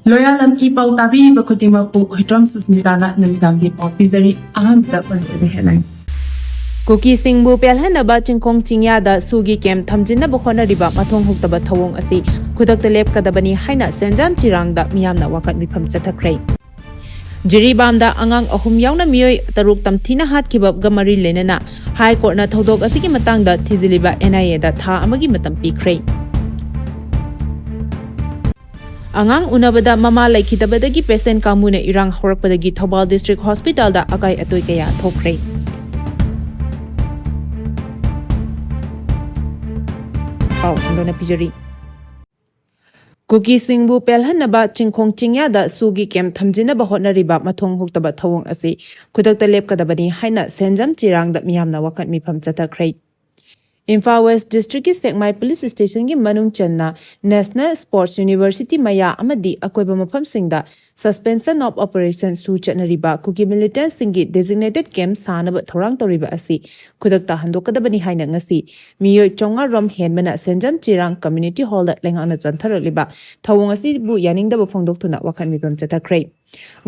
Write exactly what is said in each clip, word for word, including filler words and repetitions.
ꯂꯣꯌꯥꯂꯝ E ꯄꯥꯎ ꯇꯥꯕꯤꯔꯤꯕ ꯈꯨꯗꯤꯡꯃꯛꯄꯨ ꯍꯨꯏꯗ꯭ꯔꯣꯝ ꯁꯨꯁꯃꯤꯇꯥꯅ ꯅꯨꯃꯤꯗꯥꯡꯒꯤ ꯄꯥꯎ ꯄꯤꯖꯔꯤ꯫ ꯑꯍꯥꯟꯕꯗ ꯄꯟꯖꯕ ꯍꯦꯠꯂꯥꯏꯟ꯫ ꯀꯨꯀꯤꯁꯤꯡꯕꯨ ꯄꯦꯜꯍꯟꯅꯕ ꯆꯤꯡꯈꯣꯡ ꯆꯤꯡꯌꯥꯗ ꯁꯨꯒꯤ ꯀꯦꯝꯞ ꯊꯝꯖꯤꯟꯅꯕ ꯍꯣꯠꯅꯔꯤꯕ ꯃꯊꯣꯡ ꯍꯨꯛꯇꯕ ꯊꯧꯑꯣꯡ ꯑꯁꯤ ꯈꯨꯗꯛꯇ ꯂꯦꯞꯀꯗꯕꯅꯤ ꯍꯥꯏꯅ ꯁꯦꯟꯖꯥꯝ ꯆꯤꯔꯥꯡꯗ ꯃꯤꯌꯥꯝꯅ ꯋꯥꯀꯠ ꯃꯤꯐꯝ ꯆꯠꯊꯈ꯭ꯔꯦ꯫ ꯖꯤꯔꯤꯕꯥꯝꯗ ꯑꯉꯥꯡ ꯑꯍꯨꯝ ꯌꯥꯎꯅ ꯃꯤꯑꯣꯏ ꯇꯔꯨꯛ ꯇꯝꯊꯤꯅ ꯍꯥꯠꯈꯤꯕꯒ ꯃꯔꯤ ꯂꯩꯅꯅ ꯍꯥꯏ ꯀꯣꯔꯠꯅ ꯊꯧꯗꯣꯛ ꯑꯁꯤꯒꯤ ꯃꯇꯥꯡꯗ ꯊꯤꯖꯤꯜꯂꯤꯕ ꯑꯦꯟ ꯑꯥꯏ ꯑꯦꯗ ꯊꯥ ꯑꯃꯒꯤ ꯃꯇꯝ ꯄꯤꯈ꯭ꯔꯦ꯫ ꯑꯉꯥꯡ ꯎꯅꯕꯗ ꯃꯃꯥ ꯂꯩꯈꯤꯗꯕꯗꯒꯤ ꯄꯦꯁꯦꯟ ꯀꯥꯡꯕꯨꯅ ꯏꯔꯥꯡ ꯍꯧꯔꯛꯄꯗꯒꯤ ꯊꯧꯕꯥꯜ ꯗꯤꯁꯇ꯭ꯔꯤꯛ ꯍꯣꯁꯄꯤꯇꯥꯜꯗ ꯑꯀꯥꯏ ꯑꯇꯣꯏ ꯀꯌꯥ ꯊꯣꯛꯈ꯭ꯔꯦ꯫ ꯄꯥꯎ ꯁꯟꯗꯣꯛꯅ ꯄꯤꯖꯔꯤ꯫ ꯀꯨꯀꯤꯁꯤꯡꯕꯨ ꯄꯦꯜꯍꯟꯅꯕ ꯆꯤꯡꯈꯣꯡ ꯆꯤꯡꯌꯥꯗ ꯁꯨꯒꯤ ꯀꯦꯝꯞ ꯊꯝꯖꯤꯟꯅꯕ ꯍꯣꯠꯅꯔꯤꯕ ꯃꯊꯣꯡ ꯍꯨꯛꯇꯕ ꯊꯧꯑꯣꯡ ꯑꯁꯤ ꯈꯨꯗꯛꯇ ꯂꯦꯞꯀꯗꯕꯅꯤ ꯍꯥꯏꯅ ꯁꯦꯟꯖꯝ ꯆꯤꯔꯥꯡꯗ ꯃꯤꯌꯥꯝꯅ ꯋꯥꯀꯠ ꯃꯤꯐꯝ ꯆꯠꯊꯈ꯭ꯔꯦ꯫ ꯏꯝꯐꯥꯜ ꯋꯦꯁ ꯗꯤꯁꯇ꯭ꯔꯤꯛꯀꯤ ꯁꯦꯛꯃꯥꯏ ꯄꯨꯂꯤꯁ ꯁ꯭ꯇꯦꯁꯟꯒꯤ ꯃꯅꯨꯡ ꯆꯟꯅ ꯅꯦꯁꯅꯦꯜ ꯁ꯭ꯄꯣꯔꯠꯁ ꯌꯨꯅꯤꯚꯔꯁꯤꯇꯤ ꯃꯌꯥ ꯑꯃꯗꯤ ꯑꯀꯣꯏꯕ ꯃꯐꯝꯁꯤꯡꯗ suspension of operation ꯁꯨ ꯆꯠꯅꯔꯤꯕ ꯀꯨꯀꯤ ꯃꯤꯂꯤꯇꯦꯟꯠꯁꯤꯡꯒꯤ ꯗꯦꯖꯤꯒꯅꯦꯇꯦꯗ ꯀꯦꯝꯞ ꯁꯥꯅꯕ ꯊꯧꯔꯥꯡ ꯇꯧꯔꯤꯕ ꯑꯁꯤ ꯈꯨꯗꯛꯇ ꯍꯟꯗꯣꯛꯀꯗꯕꯅꯤ ꯍꯥꯏꯅ ꯉꯁꯤ ꯃꯤꯑꯣꯏ ꯆꯥꯝꯃꯉꯥ ꯔꯣꯝ ꯍꯦꯟꯕꯅ ꯁꯦꯟꯖꯝ ꯆꯤꯔꯥꯡ ꯀꯝꯃ꯭ꯌꯨꯅꯤꯇꯤ ꯍꯣꯜꯗ ꯂꯩꯉꯥꯛꯅ ꯆꯟꯊꯔꯛꯂꯤꯕ ꯊꯧꯑꯣꯡ ꯑꯁꯤꯕꯨ ꯌꯥꯅꯤꯡꯗꯕ ꯐꯣꯡꯗꯣꯛꯇꯨꯅ ꯋꯥꯀꯠ ꯃꯤꯐꯝ ꯆꯠꯊꯈ꯭ꯔꯦ꯫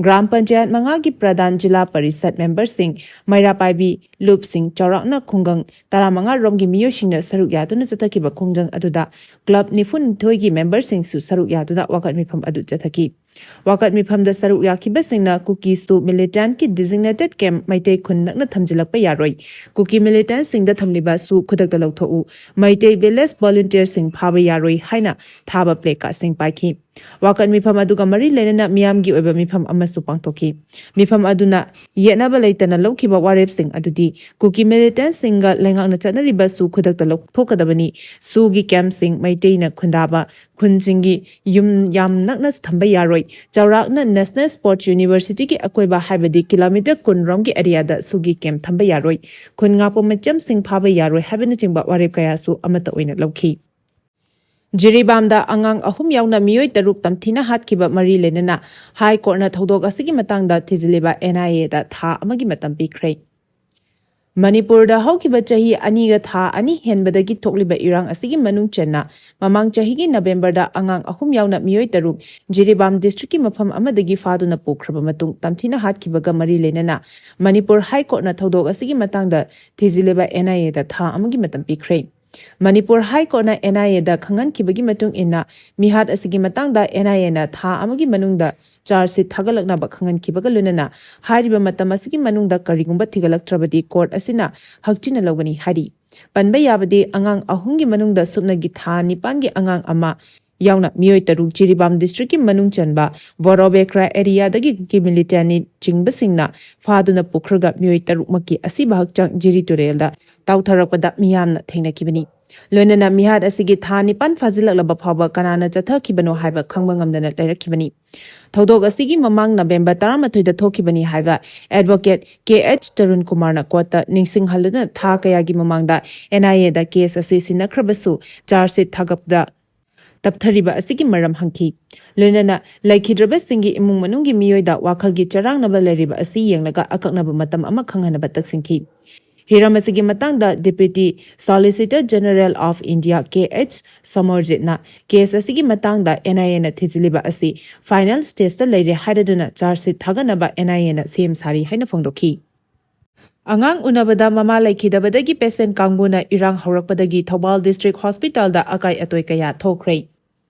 ꯒ꯭ꯔꯥꯝ ꯄꯟꯆꯥꯌꯠ ꯃꯉꯥꯒꯤ ꯄ꯭ꯔꯙꯥꯟ, ꯖꯤꯂꯥ ꯄꯔꯤꯁꯠ ꯃꯦꯝꯕꯔꯁꯤꯡ, ꯃꯩꯔꯥ ꯄꯥꯏꯕꯤ ꯂꯨꯞꯁꯤꯡ, ꯆꯥꯎꯔꯥꯛꯅ ꯈꯨꯡꯒꯪ ꯇꯔꯥꯃꯉꯥ ꯔꯣꯝꯒꯤ ꯃꯤꯑꯣꯏꯁꯤꯡꯅ ꯁꯔꯨꯛ ꯌꯥꯗꯨꯅ ꯆꯠꯊꯈꯤꯕ ꯈꯣꯡꯖꯪ ꯑꯗꯨꯗ ꯀ꯭ꯂꯕ ꯅꯤꯐꯨꯅꯤꯊꯣꯏꯒꯤ ꯃꯦꯝꯕꯔꯁꯤꯡꯁꯨ ꯁꯔꯨꯛ ꯌꯥꯗꯨꯅ ꯋꯥꯀꯠ ꯃꯤꯐꯝ ꯑꯗꯨ ꯆꯠꯊꯈꯤ꯫ ꯋꯥꯀꯠ ꯃꯤꯐꯝꯗ ꯁꯔꯨꯛ ꯌꯥꯈꯤꯕꯁꯤꯡꯅ ꯀꯨꯀꯤ ꯁꯨ ꯃꯤꯂꯤꯇꯦꯟꯠꯀꯤ ꯗꯤꯖꯤꯒꯅꯦꯇꯦꯗ ꯀꯦꯝꯞ ꯃꯩꯇꯩ ꯈꯨꯟ ꯅꯛꯅ ꯊꯝꯖꯤꯜꯂꯛꯄ ꯌꯥꯔꯣꯏ, ꯀꯨꯀꯤ ꯃꯤꯂꯤꯇꯦꯟꯠꯁꯤꯡꯗ ꯊꯝꯂꯤꯕ ꯁꯨ ꯈꯨꯗꯛꯇ ꯂꯧꯊꯣꯛꯎ, ꯃꯩꯇꯩ ꯚꯤꯂꯦꯖ ꯚꯣꯂꯨꯟꯇꯤꯌꯔꯁꯤꯡ ꯐꯥꯕ ꯌꯥꯔꯣꯏ ꯍꯥꯏꯅ ꯊꯥꯕ ꯄ꯭ꯂꯦ ꯀꯥꯔꯗꯁꯤꯡ ꯄꯥꯏꯈꯤ꯫ ꯋꯥꯀꯠ ꯃꯤꯐꯝ ꯑꯗꯨꯒ ꯃꯔꯤ ꯂꯩꯅꯅ ꯃꯤꯌꯥꯝꯒꯤ ꯑꯣꯏꯕ ꯃꯤꯐꯝ ꯑꯃꯁꯨ ꯄꯥꯡꯊꯣꯛꯈꯤ꯫ ꯃꯤꯐꯝ ꯑꯗꯨꯅ ꯌꯦꯠꯅꯕ ꯂꯩꯇꯅ ꯂꯧꯈꯤꯕ ꯋꯥꯔꯦꯞꯁꯤꯡ ꯑꯗꯨꯗꯤ ꯀꯨꯀꯤ ꯃꯤꯂꯤꯇꯦꯟꯠꯁꯤꯡꯒ ꯂꯩꯉꯥꯛꯅ ꯆꯠꯅꯔꯤꯕ ꯁꯨ ꯈꯨꯗꯛꯇ ꯂꯧꯊꯣꯛꯀꯗꯕꯅꯤ, ꯁꯨꯒꯤ ꯀꯦꯝꯞꯁꯤꯡ ꯃꯩꯇꯩꯅ ꯈꯨꯟꯗꯥꯕ ꯈꯨꯟꯁꯤꯡꯒꯤ ꯌꯨꯝ ꯌꯥꯝ ꯅꯛꯅ ꯊꯝꯕ ꯌꯥꯔꯣꯏ, ꯆꯥꯎꯔꯥꯛꯅ ꯅꯦꯁꯅꯦꯜ ꯁ꯭ꯄꯣꯔꯠꯁ ꯌꯨꯅꯤꯚꯔꯁꯤꯇꯤꯒꯤ ꯑꯀꯣꯏꯕ ꯍꯥꯏꯕꯗꯤ ꯀꯤꯂꯣꯃꯤꯇꯔ ꯀꯨꯟ ꯔꯣꯝꯒꯤ ꯑꯦꯔꯤꯌꯥꯗ ꯁꯨꯒꯤ ꯀꯦꯝꯞ ꯊꯝꯕ ꯌꯥꯔꯣꯏ, ꯈꯨꯟ ꯉꯥꯛꯄ ꯃꯤꯆꯝꯁꯤꯡ ꯐꯥꯕ ꯌꯥꯔꯣꯏ ꯍꯥꯏꯕꯅꯆꯤꯡꯕ ꯋꯥꯔꯦꯞ ꯀꯌꯥꯁꯨ ꯑꯃꯠꯇ ꯑꯣꯏꯅ ꯂꯧꯈꯤ꯫ ꯖꯤꯔꯤꯕꯥꯝꯗ ꯑꯉꯥꯡ ꯑꯍꯨꯝ ꯌꯥꯎꯅ ꯃꯤꯑꯣꯏ ꯇꯔꯨꯛ ꯇꯝꯊꯤꯅ ꯍꯥꯠꯈꯤꯕ ꯃꯔꯤ ꯂꯩꯅꯅ ꯍꯥꯏ ꯀꯣꯔꯠꯅ ꯊꯧꯗꯣꯛ ꯑꯁꯤꯒꯤ ꯃꯇꯥꯡꯗ ꯊꯤꯖꯤꯜꯂꯤꯕ ꯑꯦꯟ ꯑꯥꯏ ꯑꯦꯗ ꯊꯥ ꯑꯃꯒꯤ ꯃꯇꯝ ꯄꯤꯈ꯭ꯔꯦ꯫ ꯃꯅꯤꯄꯨꯔꯗ ꯍꯧꯈꯤꯕ ꯆꯍꯤ ꯑꯅꯤꯒ ꯊꯥ ꯑꯅꯤ ꯍꯦꯟꯕꯗꯒꯤ ꯊꯣꯛꯂꯤꯕ ꯏꯔꯥꯡ ꯑꯁꯤꯒꯤ ꯃꯅꯨꯡ ꯆꯟꯅ ꯃꯃꯥꯡ ꯆꯍꯤꯒꯤ ꯅꯕꯦꯝꯕꯔꯗ ꯑꯉꯥꯡ ꯑꯍꯨꯝ ꯌꯥꯎꯅ ꯃꯤꯑꯣꯏ ꯇꯔꯨꯛ ꯖꯤꯔꯤꯕꯥꯝ ꯗꯤꯁꯇ꯭ꯔꯤꯛꯀꯤ ꯃꯐꯝ ꯑꯃꯗꯒꯤ ꯐꯥꯗꯨꯅ ꯄꯨꯈ꯭ꯔꯕ ꯃꯇꯨꯡ ꯇꯝꯊꯤꯅ ꯍꯥꯠꯈꯤꯕꯒ ꯃꯔꯤ ꯂꯩꯅꯅ ꯃꯅꯤꯄꯨꯔ ꯍꯥꯏ ꯀꯣꯔꯠꯅ ꯊꯧꯗꯣꯛ ꯑꯁꯤꯒꯤ ꯃꯇꯥꯡꯗ ꯊꯤꯖꯤꯜꯂꯤꯕ ꯑꯦꯟ ꯑꯥꯏ ꯑꯦꯗ ꯊꯥ ꯑꯃꯒꯤ ꯃꯇꯝ ꯄꯤꯈ꯭ꯔꯦ꯫ ꯃꯅꯤꯄꯨꯔ ꯍꯥꯏ ꯀꯣꯔꯠꯅ ꯑꯦꯟ ꯑꯥꯏ ꯑꯦꯗ ꯈꯪꯍꯟꯈꯤꯕꯒꯤ ꯃꯇꯨꯡ ꯏꯟꯅ ꯃꯤꯍꯥꯠ ꯑꯁꯤꯒꯤ ꯃꯇꯥꯡꯗ ꯑꯦꯟ ꯑꯥꯏ ꯑꯦꯅ ꯊꯥ ꯑꯃꯒꯤ ꯃꯅꯨꯡꯗ ꯆꯥꯔꯖ ꯁꯤꯠ ꯊꯥꯒꯠꯂꯛꯅꯕ ꯈꯪꯍꯟꯈꯤꯕꯒ ꯂꯣꯏꯅꯅ ꯍꯥꯏꯔꯤꯕ ꯃꯇꯝ ꯑꯁꯤꯒꯤ ꯃꯅꯨꯡꯗ ꯀꯔꯤꯒꯨꯝꯕ ꯊꯤꯒꯠꯂꯛꯇ꯭ꯔꯕꯗꯤ ꯀꯣꯔꯠ ꯑꯁꯤꯅ ꯍꯛꯆꯤꯟꯅ ꯂꯧꯒꯅꯤ ꯍꯥꯏꯔꯤ꯫ ꯄꯟꯕ ꯌꯥꯕꯗꯤ ꯑꯉꯥꯡ ꯑꯍꯨꯝꯒꯤ ꯃꯅꯨꯡꯗ ꯁꯨꯞꯅꯒꯤ ꯊꯥ ꯅꯤꯄꯥꯟꯒꯤ ꯑꯉꯥꯡ ꯑꯃ ꯌꯥꯎꯅ ꯃꯤꯑꯣꯏ ꯇꯔꯨꯛ ꯖꯤꯔꯤꯕꯥꯝ ꯗꯤꯁꯇ꯭ꯔꯤꯛꯀꯤ ꯃꯅꯨꯡ ꯆꯟꯕ ꯕꯣꯔꯣꯕꯦꯀ꯭ꯔꯥ ꯑꯦꯔꯤꯌꯥꯗꯒꯤ ꯀꯨꯀꯤ ꯃꯤꯂꯤꯇꯦꯟꯅꯤ ꯆꯤꯡꯕꯁꯤꯡꯅ ꯐꯥꯗꯨꯅ ꯄꯨꯈ꯭ꯔꯒ ꯃꯤꯑꯣꯏ ꯇꯔꯨꯛꯃꯛꯀꯤ ꯑꯁꯤꯕ ꯍꯛꯆꯥꯡ ꯖꯤꯔꯤ ꯇꯨꯔꯦꯜꯗ ꯇꯥꯎꯊꯔꯛꯄꯗ ꯃꯤꯌꯥꯝꯅ ꯊꯦꯡꯅꯈꯤꯕꯅꯤ꯫ ꯂꯣꯏꯅꯅ ꯃꯤꯍꯥꯠ ꯑꯁꯤꯒꯤ ꯊꯥ ꯅꯤꯄꯥꯟ ꯐꯥꯖꯤꯜꯂꯛꯂꯕ ꯐꯥꯎꯕ ꯀꯅꯥꯅ ꯆꯠꯊꯈꯤꯕꯅꯣ ꯍꯥꯏꯕ ꯈꯪꯕ ꯉꯝꯗꯅ ꯂꯩꯔꯛꯈꯤꯕꯅꯤ꯫ ꯊꯧꯗꯣꯛ ꯑꯁꯤꯒꯤ ꯃꯃꯥꯡ ꯅꯕꯦꯝꯕꯔ ꯇꯔꯥꯃꯥꯊꯣꯏꯗ ꯊꯣꯛꯈꯤꯕꯅꯤ ꯍꯥꯏꯕ ꯑꯦꯗꯚꯣꯀꯦꯠ ꯀꯦ ꯑꯩꯆ ꯇꯔꯨꯟ ꯀꯨꯃꯥꯔꯅ ꯀꯣꯔꯠꯇ ꯅꯤꯡꯁꯤꯡꯍꯜꯂꯗꯨꯅ ꯊꯥ ꯀꯌꯥꯒꯤ ꯃꯃꯥꯡꯗ ꯑꯦꯟ ꯑꯥꯏ ꯑꯦꯗ ꯀꯦꯁ ꯑꯁꯤ ꯁꯤꯟꯅꯈ꯭ꯔꯕꯁꯨ ꯆꯥꯔꯖ ꯁꯤꯠ ꯊꯥꯒꯠꯄꯗ ꯇꯞꯊꯔꯤꯕ ꯑꯁꯤꯒꯤ ꯃꯔꯝ ꯍꯪꯈꯤ꯫ ꯂꯣꯏꯅꯅ ꯂꯩꯈꯤꯗ꯭ꯔꯕꯁꯤꯡꯒꯤ ꯏꯃꯨꯡ ꯃꯅꯨꯡꯒꯤ ꯃꯤꯑꯣꯏꯗ ꯋꯥꯈꯜꯒꯤ ꯆꯔꯥꯡꯅꯕ ꯂꯩꯔꯤꯕ ꯑꯁꯤ ꯌꯦꯡꯂꯒ ꯑꯀꯛꯅꯕ ꯃꯇꯝ ꯑꯃ ꯈꯪꯍꯟꯅꯕ ꯇꯛꯁꯤꯟꯈꯤ꯫ ꯍꯤꯔꯝ ꯑꯁꯤꯒꯤ ꯃꯇꯥꯡꯗ Deputy Solicitor General of India K H ꯁꯣꯃꯔꯖꯤꯠꯅ ꯀꯦꯁ ꯑꯁꯤꯒꯤ ꯃꯇꯥꯡꯗ ꯑꯦꯟ ꯑꯥꯏ ꯑꯦꯅ ꯊꯤꯖꯤꯜꯂꯤꯕ ꯑꯁꯤ ꯐꯥꯏꯅꯦꯜ ꯁ꯭ꯇꯦꯖꯇ ꯂꯩꯔꯦ ꯍꯥꯏꯔꯗꯨꯅ ꯆꯥꯔꯖ ꯁꯤꯠ ꯊꯥꯒꯠꯅꯕ ꯑꯦꯟ ꯑꯥꯏ ꯑꯦꯅ ꯁꯦꯝ ꯁꯥꯔꯤ ꯍꯥꯏꯅ ꯐꯣꯡꯗꯣꯛꯈꯤ꯫ ꯑꯉꯥꯡ ꯎꯅꯕꯗ ꯃꯃꯥ ꯂꯩꯈꯤꯗꯕꯗꯒꯤ ꯄꯦꯁꯦꯟ ꯀꯥꯡꯕꯨꯅ ꯏꯔꯥꯡ ꯍꯧꯔꯛꯄꯗꯒꯤ ꯊꯧꯕꯥꯜ ꯗꯤꯁꯇ꯭ꯔꯤꯛ ꯍꯣꯁꯄꯤꯇꯥꯜꯗ ꯑꯀꯥꯏ ꯑꯇꯣꯏ ꯀꯌꯥ ꯊꯣꯛꯈ꯭ꯔꯦ꯫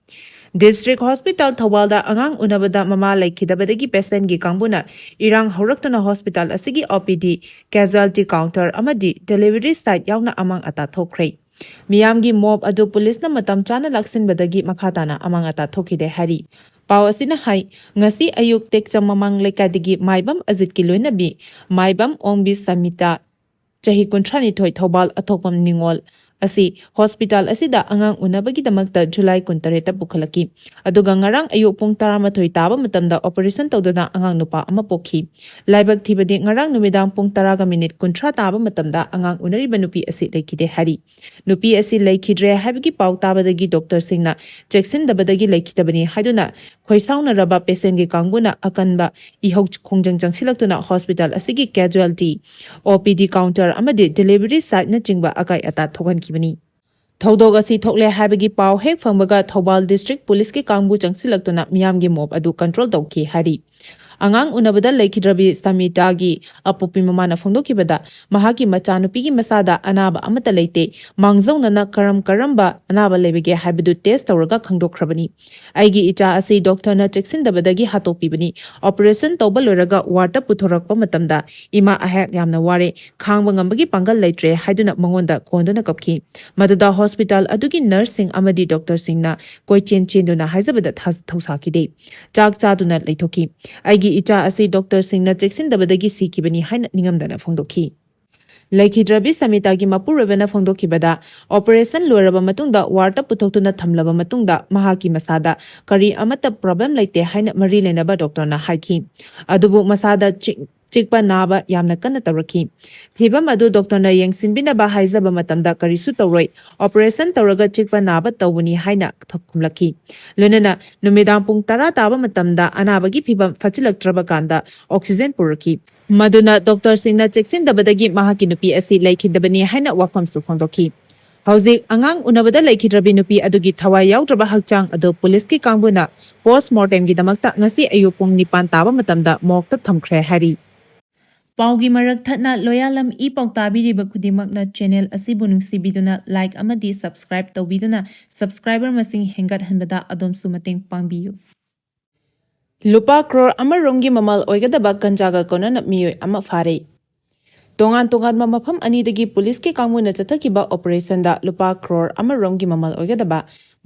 ꯗꯤꯁꯇ꯭ꯔꯤꯛ ꯍꯣꯁꯄꯤꯇꯥꯜ ꯊꯧꯕꯥꯜꯗ ꯑꯉꯥꯡ ꯎꯅꯕꯗ ꯃꯃꯥ ꯂꯩꯈꯤꯗꯕꯗꯒꯤ ꯄꯦꯁꯦꯟꯒꯤ ꯀꯥꯡꯕꯨꯅ ꯏꯔꯥꯡ ꯍꯧꯔꯛꯇꯨꯅ ꯍꯣꯁꯄꯤꯇꯥꯜ ꯑꯁꯤꯒꯤ ꯑꯣ ꯄꯤ ꯗꯤ, ꯀꯦꯖꯨꯋꯦꯜꯇꯤ ꯀꯥꯎꯟꯇꯔ ꯑꯃꯗꯤ ꯗꯦꯂꯤꯚꯔꯤ ꯁꯥꯏꯠ ꯌꯥꯎꯅ ꯑꯃꯥꯡ ꯑꯇꯥ ꯊꯣꯛꯈ꯭ꯔꯦ꯫ ꯃꯤꯌꯥꯝꯒꯤ ꯃꯣꯞ ꯑꯗꯨ ꯄꯨꯂꯤꯁꯅ ꯃꯇꯝ ꯆꯥꯅ ꯂꯥꯛꯁꯤꯟꯕꯗꯒꯤ ꯃꯈꯥ ꯇꯥꯅ ꯑꯃꯥꯡ ꯑꯇꯥ ꯊꯣꯛꯈꯤꯗꯦ ꯍꯥꯏꯔꯤ꯫ ꯄꯥꯎ ꯑꯁꯤꯅ ꯍꯥꯏ, ꯉꯁꯤ ꯑꯌꯨꯛ ꯇꯦꯛꯆꯝ ꯃꯃꯥꯡ ꯂꯩꯀꯥꯏꯗꯒꯤ ꯃꯥꯏꯕꯝ ꯑꯖꯤꯠꯀꯤ ꯂꯣꯏꯅꯕꯤ ꯃꯥꯏꯕꯝ ꯑꯣꯡꯕꯤ ꯁꯃꯤꯇꯥ, ꯆꯍꯤ ꯀꯨꯟꯊ꯭ꯔꯥꯅꯤꯊꯣꯏ, ꯊꯧꯕꯥꯜ ꯑꯊꯣꯛꯄꯝ ꯅꯤꯉꯣꯜ, ꯑꯁꯤ ꯍꯣꯁꯄꯤꯇꯥꯜ ꯑꯁꯤꯗ ꯑꯉꯥꯡ ꯎꯅꯕꯒꯤꯗꯃꯛꯇ ꯖꯨꯂꯥꯏ ꯀꯨꯟꯇꯔꯦꯠꯇ ꯄꯨꯈꯠꯂꯛꯈꯤ꯫ ꯑꯗꯨꯒ ꯉꯔꯥꯡ ꯑꯌꯨꯛ ꯄꯨꯡ ꯇꯔꯥꯃꯥꯊꯣꯏ ꯇꯥꯕ ꯃꯇꯝꯗ ꯑꯣꯄꯔꯦꯁꯟ ꯇꯧꯗꯨꯅ ꯑꯉꯥꯡ ꯅꯨꯄꯥ ꯑꯃ ꯄꯣꯛꯈꯤ꯫ ꯂꯥꯏꯕꯛ ꯊꯤꯕꯗꯤ ꯉꯔꯥꯡ ꯅꯨꯃꯤꯗꯥꯡ ꯄꯨꯡ ꯇꯔꯥꯒ ꯃꯤꯅꯤꯠ ꯀꯨꯟꯊ꯭ꯔꯥ ꯇꯥꯕ ꯃꯇꯝꯗ ꯑꯉꯥꯡ ꯎꯅꯔꯤꯕ ꯅꯨꯄꯤ ꯑꯁꯤ ꯂꯩꯈꯤꯗꯦ ꯍꯥꯏꯔꯤ꯫ ꯅꯨꯄꯤ ꯑꯁꯤ ꯂꯩꯈꯤꯗ꯭ꯔꯦ ꯍꯥꯏꯕꯒꯤ ꯄꯥꯎ ꯇꯥꯕꯗꯒꯤ ꯗꯣꯛꯇꯔꯁꯤꯡꯅ ꯆꯦꯛꯁꯤꯟꯗꯕꯗꯒꯤ ꯂꯩꯈꯤꯗꯕꯅꯤ ꯍꯥꯏꯗꯨꯅ ꯈꯣꯏꯁꯥꯎꯅꯔꯕ ꯄꯦꯁꯦꯟꯒꯤ ꯀꯥꯡꯕꯨꯅ ꯑꯀꯟꯕ ꯏꯍꯧ ꯈꯣꯡꯖꯪ ꯆꯪꯁꯤꯜꯂꯛꯇꯨꯅ ꯍꯣꯁꯄꯤꯇꯥꯜ ꯑꯁꯤꯒꯤ ꯀꯦꯖꯨꯑꯦꯜꯇꯤ, ꯑꯣ ꯄꯤ ꯗꯤ ꯀꯥꯎꯟꯇꯔ ꯑꯃꯗꯤ ꯗꯦꯂꯤꯚꯔꯤ ꯁꯥꯏꯠꯅꯆꯤꯡꯕ ꯑꯀꯥꯏ ꯑꯇꯥ ꯊꯣꯛꯍꯟꯈꯤꯕꯅꯤ꯫ ꯊꯧꯗꯣꯛ ꯑꯁꯤ ꯊꯣꯛꯂꯦ ꯍꯥꯏꯕꯒꯤ ꯄꯥꯎ ꯍꯦꯛ ꯐꯪꯕꯒ ꯊꯧꯕꯥꯜ ꯗꯤꯁꯇ꯭ꯔꯤꯛ ꯄꯨꯂꯤꯁꯀꯤ ꯀꯥꯡꯕꯨ ꯆꯪꯁꯤꯜꯂꯛꯇꯨꯅ ꯃꯤꯌꯥꯝꯒꯤ ꯃꯣꯞ ꯑꯗꯨ ꯀꯟꯇ꯭ꯔꯣꯜ ꯇꯧꯈꯤ ꯍꯥꯏꯔꯤ꯫ ꯑꯉꯥꯡ ꯎꯅꯕꯗ ꯂꯩꯈꯤꯗ꯭ꯔꯕꯤ ꯁꯃꯤꯇꯥꯒꯤ ꯑꯄꯣꯛꯄꯤ ꯃꯃꯥꯅ ꯐꯣꯡꯗꯣꯛꯈꯤꯕꯗ, ꯃꯍꯥꯛꯀꯤ ꯃꯆꯥꯅꯨꯄꯤꯒꯤ ꯃꯁꯥꯗ ꯑꯅꯥꯕ ꯑꯃꯠꯇ ꯂꯩꯇꯦ, ꯃꯥꯡꯖꯧꯅꯅ ꯀꯔꯝ ꯀꯔꯝꯕ ꯑꯅꯥꯕ ꯂꯩꯕꯒꯦ ꯍꯥꯏꯕꯗꯨ ꯇꯦꯁ ꯇꯧꯔꯒ ꯈꯪꯗꯣꯛꯈ꯭ꯔꯕꯅꯤ꯫ ꯑꯩꯒꯤ ꯏꯆꯥ ꯑꯁꯤ ꯗꯣꯛꯇꯔꯅ ꯆꯦꯛꯁꯤꯟꯗꯕꯗꯒꯤ ꯍꯥꯠꯇꯣꯛꯄꯤꯕꯅꯤ꯫ ꯑꯣꯄꯔꯦꯁꯟ ꯇꯧꯕ ꯂꯣꯏꯔꯒ ꯋꯥꯔꯗꯇ ꯄꯨꯊꯣꯔꯛꯄ ꯃꯇꯝꯗ ꯏꯃꯥ ꯑꯩꯍꯥꯛ ꯌꯥꯝꯅ ꯋꯥꯔꯦ, ꯈꯥꯡꯕ ꯉꯝꯕꯒꯤ ꯄꯥꯡꯒꯜ ꯂꯩꯇ꯭ꯔꯦ ꯍꯥꯏꯗꯨꯅ ꯃꯉꯣꯟꯗ ꯀꯣꯟꯗꯨꯅ ꯀꯞꯈꯤ꯫ ꯃꯗꯨꯗ ꯍꯣꯁꯄꯤꯇꯥꯜ ꯑꯗꯨꯒꯤ ꯅꯔꯁꯁꯤꯡ ꯑꯃꯗꯤ ꯗꯣꯛꯇꯔꯁꯤꯡꯅ ꯀꯣꯏꯆꯦꯟ ꯆꯦꯟꯗꯨꯅ ꯍꯥꯏꯖꯕꯗ ꯊꯥ-, ꯊꯧꯁꯥꯈꯤꯗꯦ꯫ ꯆꯥꯛ ꯆꯥꯗꯨꯅ ꯂꯩꯊꯣꯛꯈꯤ꯫ ꯑꯩꯒꯤ ꯏꯆꯥ ꯑꯁꯤ ꯗꯣꯛꯇꯔꯁꯤꯡꯅ ꯆꯦꯛꯁꯤꯟꯗꯕꯗꯒꯤ ꯁꯤꯈꯤꯕꯅꯤ ꯍꯥꯏꯅ ꯅꯤꯡꯉꯝꯗꯅ ꯐꯣꯡꯗꯣꯛꯈꯤ꯫ ꯂꯩꯈꯤꯗ꯭ꯔꯕꯤ ꯁꯃꯤꯇꯥꯒꯤ ꯃꯄꯨꯔꯣꯏꯕꯅ ꯐꯣꯡꯗꯣꯛꯈꯤꯕꯗ, ꯑꯣꯄꯔꯦꯁꯟ ꯂꯣꯏꯔꯕ ꯃꯇꯨꯡꯗ ꯋꯥꯔꯗꯇ ꯄꯨꯊꯣꯛꯇꯨꯅ ꯊꯝꯂꯕ ꯃꯇꯨꯡꯗ ꯃꯍꯥꯛꯀꯤ ꯃꯁꯥꯗ ꯀꯔꯤ ꯑꯃꯠꯇ ꯄ꯭ꯔꯣꯕ꯭ꯂꯦꯝ ꯂꯩꯇꯦ ꯍꯥꯏꯅ ꯃꯔꯤ ꯂꯩꯅꯕ ꯗꯣꯛꯇꯔꯅ ꯍꯥꯏꯈꯤ꯫ ꯑꯗꯨꯕꯨ ꯃꯁꯥꯗ ꯆꯤꯛ-, ꯆꯤꯛꯄ ꯅꯥꯕ ꯌꯥꯝꯅ ꯀꯟꯅ ꯇꯧꯔꯛꯈꯤ꯫ ꯐꯤꯚꯝ ꯑꯗꯨ ꯗꯣꯛꯇꯔꯅ ꯌꯦꯡꯁꯤꯟꯕꯤꯅꯕ ꯍꯥꯏꯖꯕ ꯃꯇꯝꯗ ꯀꯔꯤꯁꯨ ꯇꯧꯔꯣꯏ, ꯑꯣꯄꯔꯦꯁꯟ ꯇꯧꯔꯒ ꯆꯤꯛꯄ ꯅꯥꯕ ꯇꯧꯕꯅꯤ ꯍꯥꯏꯅ ꯈꯨꯝꯂꯛꯈꯤ꯫ ꯂꯣꯏꯅꯅ ꯅꯨꯃꯤꯗꯥꯡ ꯄꯨꯡ ꯇꯔꯥ ꯇꯥꯕ ꯃꯇꯝꯗ ꯑꯅꯥꯕꯒꯤ ꯐꯤꯚꯝ ꯐꯠꯆꯤꯜꯂꯛꯇ꯭ꯔꯕ ꯀꯥꯟꯗ ꯑꯣꯛꯁꯤꯖꯦꯟ ꯄꯨꯔꯛꯈꯤ꯫ ꯃꯗꯨꯅ ꯗꯣꯛꯇꯔꯁꯤꯡꯅ ꯆꯦꯛꯁꯤꯟꯗꯕꯗꯒꯤ ꯃꯍꯥꯛꯀꯤ ꯅꯨꯄꯤ ꯑꯁꯤ ꯂꯩꯈꯤꯗꯕꯅꯤ ꯍꯥꯏꯅ ꯋꯥꯐꯝꯁꯨ ꯐꯣꯡꯗꯣꯛꯈꯤ꯫ ꯍꯧꯖꯤꯛ ꯑꯉꯥꯡ ꯎꯅꯕꯗ ꯂꯩꯈꯤꯗ꯭ꯔꯕꯤ ꯅꯨꯄꯤ ꯑꯗꯨꯒꯤ ꯊꯋꯥꯏ ꯌꯥꯎꯗ꯭ꯔꯕ ꯍꯛꯆꯥꯡ ꯑꯗꯨ ꯄꯨꯂꯤꯁꯀꯤ ꯀꯥꯡꯕꯨꯅ ꯄꯣꯁꯃꯣꯔꯇꯦꯝꯒꯤꯗꯃꯛꯇ ꯉꯁꯤ ꯑꯌꯨꯛ ꯄꯨꯡ ꯅꯤꯄꯥꯟ ꯇꯥꯕ ꯃꯇꯝꯗ ꯃꯣꯔꯒꯇ ꯊꯝꯈ꯭ꯔꯦ ꯍꯥꯏꯔꯤ꯫ ꯄꯥꯎꯒꯤ ꯃꯔꯛ ꯊꯠꯅ ꯂꯣꯌꯥꯂꯝ ꯏ ꯄꯥꯎ ꯇꯥꯕꯤꯔꯤꯕ ꯈꯨꯗꯤꯡꯃꯛꯅ ꯆꯦꯅꯦꯜ ꯑꯁꯤꯕꯨ ꯅꯨꯡꯁꯤꯕꯤꯗꯨꯅ ꯂꯥꯏꯛ ꯑꯃꯗꯤ ꯁꯕꯁꯀ꯭ꯔꯥꯏꯕ ꯇꯧꯕꯤꯗꯨꯅ ꯁꯕꯁꯀ꯭ꯔꯥꯏꯕꯔ ꯃꯁꯤꯡ ꯍꯦꯟꯒꯠꯍꯟꯕꯗ ꯑꯗꯣꯝꯁꯨ ꯃꯇꯦꯡ ꯄꯥꯡꯕꯤꯌꯨ꯫ ꯂꯨꯄꯥ ꯀ꯭ꯔꯣꯔ ꯑꯃꯔꯣꯝꯒꯤ ꯃꯃꯜ ꯑꯣꯏꯒꯗꯕ ꯒꯟꯖꯥꯒ ꯀꯣꯟꯅꯅ ꯃꯤꯑꯣꯏ ꯑꯃ ꯐꯥꯔꯦ꯫ ꯇꯣꯉꯥꯟ ꯇꯣꯉꯥꯟꯕ ꯃꯐꯝ ꯑꯅꯤꯗꯒꯤ ꯄꯨꯂꯤꯁꯀꯤ ꯀꯥꯡꯕꯨꯅ ꯆꯠꯊꯈꯤꯕ ꯑꯣꯄꯔꯦꯁꯟꯗ ꯂꯨꯄꯥ ꯀ꯭ꯔꯣꯔ ꯑꯃꯔꯣꯝꯒꯤ ꯃꯃꯜ ꯑꯣꯏꯒꯗꯕ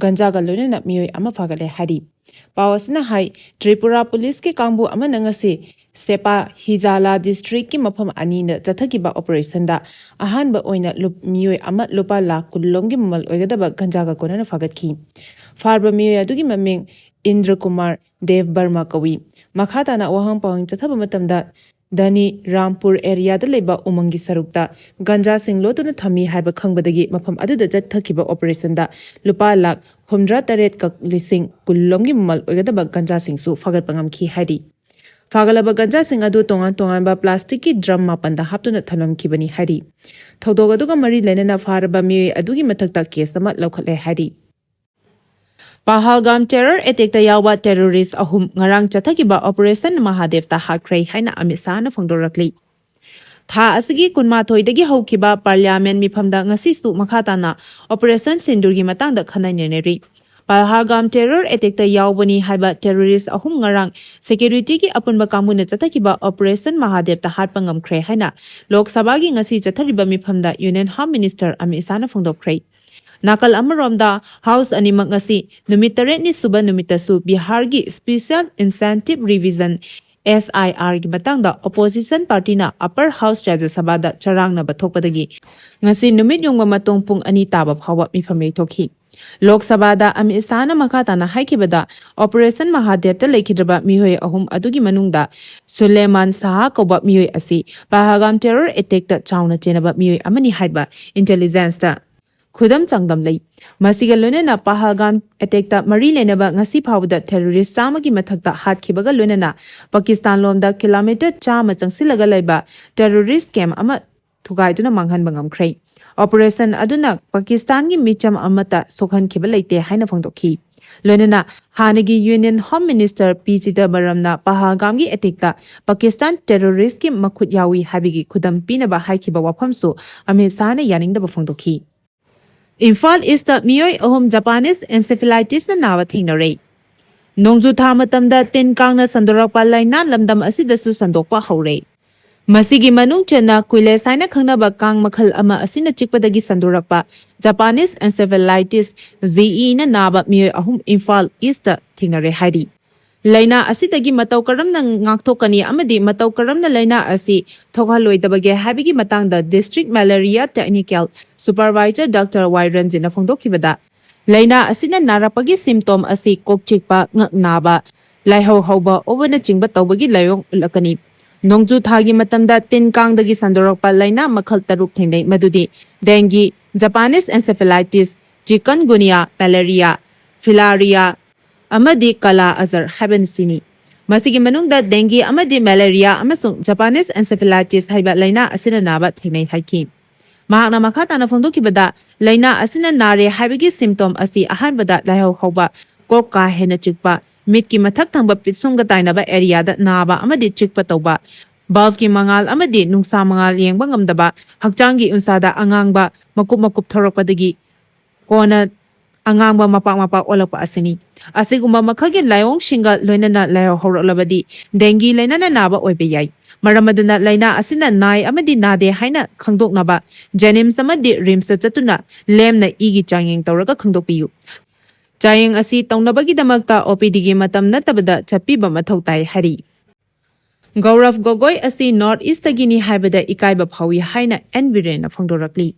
ꯒꯟꯖꯥꯒ ꯂꯣꯏꯅꯅ ꯃꯤꯑꯣꯏ ꯑꯃ ꯐꯥꯒꯠꯂꯦ ꯍꯥꯏꯔꯤ꯫ ꯄꯥꯎ ꯑꯁꯤꯅ ꯍꯥꯏ, ꯇ꯭ꯔꯤꯄꯨꯔꯥ ꯄꯨꯂꯤꯁꯀꯤ ꯀꯥꯡꯕꯨ ꯑꯃꯅ ꯉꯁꯤ ꯁꯦꯄꯥ ꯍꯤꯖꯥꯂꯥ ꯗꯤꯁꯇ꯭ꯔꯤꯛꯀꯤ ꯃꯐꯝ ꯑꯅꯤꯗ ꯆꯠꯊꯈꯤꯕ ꯑꯣꯄꯔꯦꯁꯟꯗ ꯑꯍꯥꯟꯕ ꯑꯣꯏꯅ ꯂꯨꯞ-, ꯃꯤꯑꯣꯏ ꯑꯃ ꯂꯨꯄꯥ ꯂꯥꯈ ꯀꯨꯟ ꯂꯣꯝꯒꯤ ꯃꯃꯜ ꯑꯣꯏꯒꯗꯕ ꯒꯟꯖꯥꯒ ꯀꯣꯟꯅꯅ ꯐꯥꯒꯠꯈꯤ꯫ ꯐꯥꯔꯕ ꯃꯤꯑꯣꯏ ꯑꯗꯨꯒꯤ ꯃꯃꯤꯡ ꯏꯟꯗ꯭ꯔ ꯀꯨꯃꯥꯔ ꯗꯦꯕ ꯕꯔꯃꯥ ꯀꯧꯏ꯫ ꯃꯈꯥ ꯇꯥꯅ ꯋꯥꯍꯪ ꯄꯥꯎꯍꯪ ꯆꯠꯊꯕ ꯃꯇꯝꯗ ꯙꯅꯤ ꯔꯥꯝꯄꯨꯔ ꯑꯦꯔꯤꯌꯥꯗ ꯂꯩꯕ ꯎꯃꯪꯒꯤ ꯁꯔꯨꯛꯇ ꯒꯟꯖꯥꯁꯤꯡ ꯂꯣꯠꯇꯨꯅ ꯊꯝꯃꯤ ꯍꯥꯏꯕ ꯈꯪꯕꯗꯒꯤ ꯃꯐꯝ ꯑꯗꯨꯗ ꯆꯠꯊꯈꯤꯕ ꯑꯣꯄꯔꯦꯁꯟꯗ ꯂꯨꯄꯥ ꯂꯥꯈ ꯍꯨꯝꯗ꯭ꯔꯥ ꯇꯔꯦꯠꯀ ꯂꯤꯁꯤꯡ ꯀꯨꯟ ꯂꯣꯝꯒꯤ ꯃꯃꯜ ꯑꯣꯏꯒꯗꯕ ꯒꯟꯖꯥꯁꯤꯡꯁꯨ ꯐꯥꯒꯠꯄ ꯉꯝꯈꯤ ꯍꯥꯏꯔꯤ꯫ ꯐꯥꯒꯠꯂꯕ ꯒꯟꯖꯥꯁꯤꯡ ꯑꯗꯨ ꯇꯣꯉꯥꯟ ꯇꯣꯉꯥꯟꯕ ꯄ꯭ꯂꯥꯁꯇꯤꯛꯀꯤ ꯗ꯭ꯔꯝ ꯃꯥꯄꯟꯗ ꯍꯥꯞꯇꯨꯅ ꯊꯝꯂꯝꯈꯤꯕꯅꯤ ꯍꯥꯏꯔꯤ꯫ ꯊꯧꯗꯣꯛ ꯑꯗꯨꯒ ꯃꯔꯤ ꯂꯩꯅꯅ ꯐꯥꯔꯕ ꯃꯤꯑꯣꯏ ꯑꯗꯨꯒꯤ ꯃꯊꯛꯇ ꯀꯦꯁ ꯑꯃ ꯂꯧꯈꯠꯂꯦ ꯍꯥꯏꯔꯤ꯫ ꯄꯍꯜꯒꯥꯝ ꯇꯦꯔꯔ ꯑꯦꯇꯦꯛꯇ ꯌꯥꯎꯕ ꯇꯦꯔꯣꯔꯤꯁ ꯑꯍꯨꯝ ꯉꯔꯥꯡ ꯆꯠꯊꯈꯤꯕ ꯑꯣꯄꯔꯦꯁꯟ ꯃꯍꯥꯗꯦꯕꯇ ꯍꯥꯠꯈ꯭ꯔꯦ ꯍꯥꯏꯅ ꯑꯃꯤꯠ ꯁꯥꯍꯅ ꯐꯣꯡꯗꯣꯔꯛꯂꯤ꯫ ꯊꯥ ꯑꯁꯤꯒꯤ ꯀꯨꯟꯃꯥꯊꯣꯏꯗꯒꯤ ꯍꯧꯈꯤꯕ ꯄꯥꯔꯂꯤꯌꯥꯃꯦꯟ ꯃꯤꯐꯝꯗ ꯉꯁꯤꯁꯨ ꯃꯈꯥ ꯇꯥꯅ ꯑꯣꯄꯔꯦꯁꯟ ꯁꯤꯟꯗꯨꯔꯒꯤ ꯃꯇꯥꯡꯗ ꯈꯟꯅ ꯅꯩꯅꯔꯤ꯫ ꯄꯍꯜꯒꯥꯝ ꯇꯦꯔꯔ ꯑꯦꯇꯦꯛꯇ ꯌꯥꯎꯕꯅꯤ ꯍꯥꯏꯕ ꯇꯦꯔꯣꯔꯤꯁ ꯑꯍꯨꯝ ꯉꯔꯥꯡ ꯁꯦꯀ꯭ꯌꯨꯔꯤꯇꯤꯒꯤ ꯑꯄꯨꯟꯕ ꯀꯥꯡꯕꯨꯅ ꯆꯠꯊꯈꯤꯕ ꯑꯣꯄꯔꯦꯁꯟ ꯃꯍꯥꯗꯦꯕꯇ ꯍꯥꯠꯄ ꯉꯝꯈ꯭ꯔꯦ ꯍꯥꯏꯅ ꯂꯣꯛ ꯁꯚꯥꯒꯤ ꯉꯁꯤ ꯆꯠꯊꯔꯤꯕ ꯃꯤꯐꯝꯗ ꯌꯨꯅꯤꯌꯟ ꯍꯣꯝ ꯃꯤꯅꯤꯁꯇꯔ ꯑꯃꯤꯠ ꯁꯥꯍꯅ ꯐꯣꯡꯗꯣꯛꯈ꯭ꯔꯦ꯫ ꯅꯥꯀꯜ ꯑꯃꯔꯣꯝꯗ ꯍꯥꯎꯁ ꯑꯅꯤꯃꯛ ꯉꯁꯤ ꯅꯨꯃꯤꯠ ꯇꯔꯦꯠꯅꯤ ꯁꯨꯕ ꯅꯨꯃꯤꯠꯇꯁꯨ ꯕꯤꯍꯥꯔꯒꯤ ꯁ꯭ꯄꯦꯁꯤꯌꯦꯜ ꯏꯟꯁꯦꯟꯇꯤꯚ ꯔꯤꯚꯤꯖꯟ, ꯑꯦꯁ ꯑꯥꯏ ꯑꯥꯔꯒꯤ ꯃꯇꯥꯡꯗ ꯑꯣꯄꯣꯖꯤꯁꯟ ꯄꯥꯔꯇꯤꯅ ꯑꯞꯄꯔ ꯍꯥꯎꯁ ꯔꯥꯖ꯭ꯌ ꯁꯚꯥꯗ ꯆꯔꯥꯡꯅꯕ ꯊꯣꯛꯄꯗꯒꯤ ꯉꯁꯤ ꯅꯨꯃꯤꯠ ꯌꯨꯡꯕ ꯃꯇꯨꯡ ꯄꯨꯡ ꯑꯅꯤ ꯇꯥꯕ ꯐꯥꯎꯕ ꯃꯤꯐꯝ ꯌꯩꯊꯣꯛꯈꯤ꯫ ꯂꯣꯛ ꯁꯚꯥꯗ ꯑꯃꯤꯠ ꯁꯥꯍꯅ ꯃꯈꯥ ꯇꯥꯅ ꯍꯥꯏꯈꯤꯕꯗ, ꯑꯣꯄꯔꯦꯁꯟ ꯃꯍꯥꯗꯦꯕꯇ ꯂꯩꯈꯤꯗ꯭ꯔꯕ ꯃꯤꯑꯣꯏ ꯑꯍꯨꯝ ꯑꯗꯨꯒꯤ ꯃꯅꯨꯡꯗ ꯁꯨꯂꯦꯃꯥꯟ ꯁꯥꯍ ꯀꯧꯕ ꯃꯤꯑꯣꯏ ꯑꯁꯤ ꯄꯍꯜꯒꯥꯝ ꯇꯦꯔꯣꯔ ꯑꯦꯇꯦꯛꯇ ꯆꯥꯎꯅ ꯆꯦꯟꯅꯕ ꯃꯤꯑꯣꯏ ꯑꯃꯅꯤ ꯍꯥꯏꯕ ꯏꯟꯇꯦꯂꯤꯖꯦꯟꯁꯇ ꯈꯨꯗꯝ ꯆꯥꯡꯗꯝ ꯂꯩ꯫ ꯃꯁꯤꯒ ꯂꯣꯏꯅꯅ ꯄꯍꯜꯒꯥꯝ ꯑꯦꯇꯦꯛꯇ ꯃꯔꯤ ꯂꯩꯅꯕ ꯉꯁꯤ ꯐꯥꯎꯕꯗ ꯇꯦꯔꯣꯔꯤꯁ ꯆꯥꯝꯃꯒꯤ ꯃꯊꯛꯇ ꯍꯥꯠꯈꯤꯕꯒ ꯂꯣꯏꯅꯅ ꯄꯥꯀꯤꯁꯇꯥꯟ ꯂꯣꯝꯗ ꯀꯤꯂꯣꯃꯤꯇꯔ ꯆꯥꯝꯃ ꯆꯪꯁꯤꯜꯂꯒ ꯂꯩꯕ ꯇꯦꯔꯣꯔꯤꯁ ꯀꯦꯝꯞ ꯑꯃ ꯊꯨꯒꯥꯏꯗꯨꯅ ꯃꯥꯡꯍꯟꯕ ꯉꯝꯈ꯭ꯔꯦ꯫ ꯑꯣꯄꯔꯦꯁꯟ ꯑꯗꯨꯅ ꯄꯥꯀꯤꯁꯇꯥꯟꯒꯤ ꯃꯤꯆꯝ ꯑꯃꯠꯇ ꯁꯣꯛꯍꯟꯈꯤꯕ ꯂꯩꯇꯦ ꯍꯥꯏꯅ ꯐꯣꯡꯗꯣꯛꯈꯤ꯫ ꯂꯣꯏꯅꯅ ꯍꯥꯟꯅꯒꯤ ꯌꯨꯅꯤꯌꯟ ꯍꯣꯝ ꯃꯤꯅꯤꯁꯇꯔ ꯄꯤ ꯆꯤꯗꯝꯕꯔꯝꯅ ꯄꯍꯜꯒꯥꯝꯒꯤ ꯑꯦꯇꯦꯛꯇ ꯄꯥꯀꯤꯁꯇꯥꯟ ꯇꯦꯔꯣꯔꯤꯁꯀꯤ ꯃꯈꯨꯠ ꯌꯥꯎꯏ ꯍꯥꯏꯕꯒꯤ ꯈꯨꯗꯝ ꯄꯤꯅꯕ ꯍꯥꯏꯈꯤꯕ ꯋꯥꯐꯝꯁꯨ ꯑꯃꯤꯠ ꯁꯥꯍꯅ ꯌꯥꯅꯤꯡꯗꯕ ꯐꯣꯡꯗꯣꯛꯈꯤ꯫ ꯏꯝꯐꯥꯜ ꯏꯁꯇ ꯃꯤꯑꯣꯏ ꯑꯍꯨꯝ ꯖꯄꯥꯅꯤꯁ ꯑꯦꯟꯁꯦꯐꯦꯂꯥꯏꯇꯤꯁꯅ ꯅꯥꯕ ꯊꯦꯡꯅꯔꯦ꯫ ꯅꯣꯡꯖꯨ ꯊꯥ ꯃꯇꯝꯗ ꯇꯤꯟ ꯀꯥꯡꯅ ꯁꯟꯗꯣꯔꯛꯄ ꯂꯥꯏꯅꯥ ꯂꯝꯗꯝ ꯑꯁꯤꯗꯁꯨ ꯁꯟꯗꯣꯛꯄ ꯍꯧꯔꯦ꯫ ꯃꯁꯤꯒꯤ ꯃꯅꯨꯡ ꯆꯟꯅ ꯀꯨꯏꯂꯦꯁ ꯍꯥꯏꯅ ꯈꯪꯅꯕ ꯀꯥꯡ ꯃꯈꯜ ꯑꯃ ꯑꯁꯤꯅ ꯆꯤꯛꯄꯗꯒꯤ ꯁꯟꯗꯣꯔꯛꯄ ꯖꯄꯥꯅꯤꯁ ꯑꯦꯟꯁꯦꯐꯦꯂꯥꯏꯇꯤꯁ, ꯖꯦ ꯏꯅ ꯅꯥꯕ ꯃꯤꯑꯣꯏ ꯑꯍꯨꯝ ꯏꯝꯐꯥꯜ ꯏꯁꯇ ꯊꯦꯡꯅꯔꯦ ꯍꯥꯏꯔꯤ꯫ ꯂꯥꯏꯅꯥ ꯑꯁꯤꯗꯒꯤ ꯃꯇꯧ ꯀꯔꯝꯅ ꯉꯥꯛꯊꯣꯛꯀꯅꯤ ꯑꯃꯗꯤ ꯃꯇꯧ ꯀꯔꯝꯅ ꯂꯥꯏꯅꯥ ꯑꯁꯤ ꯊꯣꯛꯍꯜꯂꯣꯏꯗꯕꯒꯦ ꯍꯥꯏꯕꯒꯤ ꯃꯇꯥꯡꯗ District Malaria Technical Supervisor Doctor Y ꯔꯟꯖꯤꯠꯅ ꯐꯣꯡꯗꯣꯛꯈꯤꯕꯗ, ꯂꯥꯏꯅꯥ ꯑꯁꯤꯅ ꯅꯥꯔꯛꯄꯒꯤ symptom ꯑꯁꯤ ꯀꯣꯛ ꯆꯤꯛꯄ, ꯉꯛ ꯅꯥꯕ, ꯂꯥꯏꯍꯧ ꯍꯧꯕ, ꯑꯣꯕꯅꯆꯤꯡꯕ ꯇꯧꯕꯒꯤ ꯂꯥꯏꯑꯣꯡ ꯎꯠꯂꯛꯀꯅꯤ꯫ ꯅꯣꯡꯖꯨ ꯊꯥꯒꯤ ꯃꯇꯝꯗ ꯇꯤꯟ ꯀꯥꯡꯗꯒꯤ ꯁꯟꯗꯣꯔꯛꯄ ꯂꯥꯏꯅꯥ ꯃꯈꯜ ꯇꯔꯨꯛ ꯊꯦꯡꯅꯩ, ꯃꯗꯨꯗꯤ dengue, Japanese encephalitis, chikungunya, malaria, filariae ꯑꯃꯗꯤ ꯀꯥꯂꯥ ꯑꯖꯔ ꯍꯥꯏꯕꯅꯆꯤꯡꯕꯅꯤ꯫ ꯃꯁꯤꯒꯤ ꯃꯅꯨꯡꯗ dengue ꯑꯃꯗꯤ malaria ꯑꯃꯁꯨꯡ Japanese encephalitis ꯍꯥꯏꯕ ꯂꯥꯏꯅꯥ ꯑꯁꯤꯅ ꯅꯥꯕ ꯊꯦꯡꯅꯩ ꯍꯥꯏꯈꯤ꯫ ꯃꯍꯥꯛꯅ ꯃꯈꯥ ꯇꯥꯅ ꯐꯣꯡꯗꯣꯛꯈꯤꯕꯗ, ꯂꯥꯏꯅꯥ ꯑꯁꯤꯅ ꯅꯥꯔꯦ ꯍꯥꯏꯕꯒꯤ symptom ꯑꯁꯤ ꯑꯍꯥꯟꯕꯗ ꯂꯥꯏꯍꯧ ꯍꯧꯕ, ꯀꯣꯛ ꯀꯥ ꯍꯦꯟꯅ ꯆꯤꯛꯄ, ꯃꯤꯠꯀꯤ ꯃꯊꯛ ꯊꯪꯕ ꯄꯤꯠꯁꯨꯝꯒ ꯇꯥꯏꯅꯕ areaꯗ ꯅꯥꯕ ꯑꯃꯗꯤ ꯆꯤꯛꯄ ꯇꯧꯕ, bulbꯀꯤ ꯃꯉꯥꯜ ꯑꯃꯗꯤ ꯅꯨꯡꯁꯥ ꯃꯉꯥꯜ ꯌꯦꯡꯕ ꯉꯝꯗꯕ, ꯍꯛꯆꯥꯡꯒꯤ ꯎꯟꯁꯥꯗ ꯑꯉꯥꯡꯕ ꯃꯀꯨꯞ ꯃꯀꯨꯞ ꯊꯣꯔꯛꯄꯗꯒꯤ ꯀꯣꯟꯅ ꯑꯉꯥꯡꯕ ꯃꯄꯥꯛ ꯃꯄꯥꯛ ꯑꯣꯜꯂꯛꯄ ꯑꯁꯤꯅꯤ꯫ ꯑꯁꯤꯒꯨꯝꯕ ꯃꯈꯜꯒꯤ ꯂꯥꯏꯑꯣꯡꯁꯤꯡꯒ ꯂꯣꯏꯅꯅ ꯂꯥꯏꯍꯧ ꯍꯧꯔꯛꯂꯕꯗꯤ dengue ꯂꯥꯏꯅꯥꯅ ꯅꯥꯕ ꯑꯣꯏꯕ ꯌꯥꯏ꯫ ꯃꯔꯝ ꯑꯗꯨꯅ ꯂꯥꯏꯅꯥ ꯑꯁꯤꯅ ꯅꯥꯏ ꯑꯃꯗꯤ ꯅꯥꯗꯦ ꯍꯥꯏꯅ ꯈꯪꯗꯣꯛꯅꯕ JNIMS ꯑꯃꯗꯤ RIMSꯇ ꯆꯠꯇꯨꯅ ꯂꯦꯝꯅ ꯏꯒꯤ ꯆꯥꯡꯌꯦꯡ ꯇꯧꯔꯒ ꯈꯪꯗꯣꯛꯄꯤꯌꯨ꯫ ꯆꯥꯡꯌꯦꯡ ꯑꯁꯤ ꯇꯧꯅꯕꯒꯤꯗꯃꯛꯇ OPDꯒꯤ ꯃꯇꯝ ꯅꯠꯇꯕꯗ ꯆꯠꯄꯤꯕ ꯃꯊꯧ ꯇꯥꯏ ꯍꯥꯏꯔꯤ꯫ ꯒꯧꯔꯕ ꯒꯣꯒꯣꯏ ꯑꯁꯤ North Eastꯇꯒꯤꯅꯤ ꯍꯥꯏꯕꯗ ꯏꯀꯥꯏꯕ ꯐꯥꯎꯏ ꯍꯥꯏꯅ ꯑꯦꯟ ꯕꯤꯔꯦꯟꯅ ꯐꯣꯡꯗꯣꯔꯛꯂꯤ꯫